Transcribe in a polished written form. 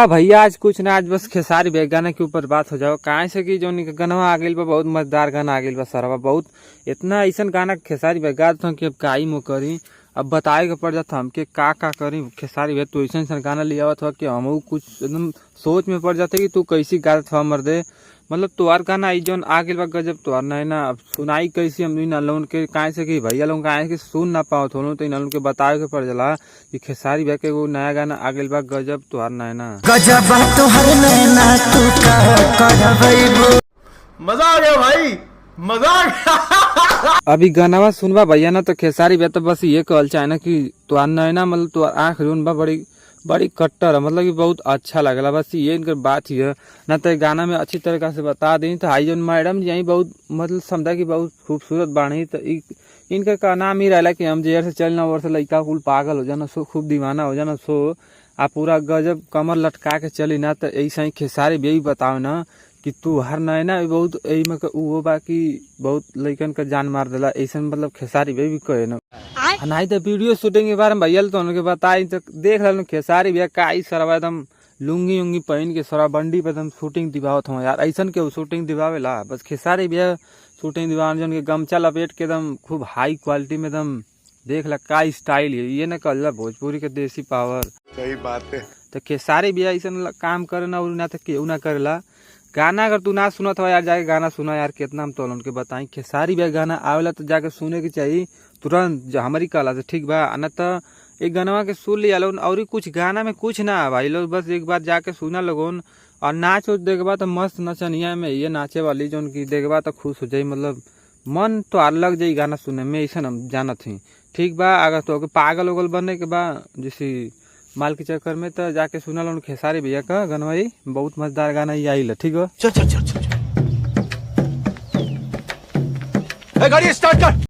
का भैया आज कुछ ना, आज बस खेसारी भैया गाना के ऊपर बात हो जाओ। काहे से कि जो गाना आ गइल बा, बहुत मजेदार गाना आ गइल बा सरवा। बहुत इतना ऐसा गाना खेसारी भैया गात कि अब काई मो करी, अब बताए के पड़ जाता हमके का का करी। खेसारी भैया तू ऐसा ऐसा गाना लिया हुआ कि हम कुछ एकदम सोच में पड़ जाते कि तू कैसी गात हुआ मर्दे। मतलब तुहार गाना आई जौन आ गइल बा गजब तुहार ना अब सुनाई कैसी हम ना लोन के, काहे से कि भैया लोग काहे के सुन ना पाओ थोनो, तो इन लोगन के बतावे के पड़ जाला कि खेसारी भैया के एगो नया गाना आ गइल बा गजब तुहार नैना। गजब तोहर नैना तू का करबैबो। मजा आ गया भाई, मजा आ गया। अभी गानावा सुनबा भैया ना तो खेसारी भैया तो बस ये कहल चाहे ना कि तुहार नैना मतलब तुहार आँख जोन बा बड़ी बड़ी कट्टर है, मतलब कि बहुत अच्छा लगला, बस ये इनकर बात ही है ना। तो गाना में अच्छी तरीका से बता दी तो आई जोन मैडम जी आई बहुत मतलब समझा कि बहुत खूबसूरत बाणी, तो इनका का नाम ही रहला कि हम जेर से चलना और से लड़का कुल पागल हो जाना सो खूब दीवाना हो जाना सो आ पूरा गजब कमर लटका के चली ना। तो ऐसा ही खेसारी भी बताओ ना कि तू हर नैना बहुत एही में वो बा कि बहुत लइकन का जान मार देला, ऐसा मतलब खेसारी भी कहे ना। नहीं तो वीडियो शूटिंग के बारे में भैया तो उनके बताई तो देख रहा खेसारी भैया का आई सरवा एकदम लुंगी उंगी पहन के सरवा बंडी पे एकदम शूटिंग दिवावत हूँ यार। ऐसा के शूटिंग दिवावेला, बस खेसारी भैया शूटिंग दिवावन जो उनके गमछा लपेट के एकदम खूब हाई क्वालिटी में एकदम देख ला का स्टाइल है, ये ना कहला भोजपुरी के देसी पावर। सही बात है। तो खेसारी भैया ऐसा काम करे ना और ना तो केहू ना करेला। गाना अगर तू ना सुनत हो यार जाके गाना सुना यार, कितना हम तो उनके बताई खेसारी भैया गाना आवेला तो जाके सुने के चाहिए तुरंत, जो हमारी कहला से ठीक बा ना। तो एक गाना के सुन लिया लोगन और कुछ गाना में कुछ ना भाई लोग, बस एक बार जाके सुना लोगन और नाच उच देखबा तो मस्त नचनिया में ये नाचे वाली जो उनकी देखबा तो खुश हो जाई, मतलब मन तो आर लग जाई गाना सुने में, ऐसा हम जानत ही ठीक बा। अगर तो पागल उगल बने के बा जैसे माल के चक्कर में तो जाके सुना लोगन खेसारी भैया का गाना, बहुत मजेदार गाना ये आइल ठीक हो। चल चल चल चल, गाड़ी स्टार्ट कर।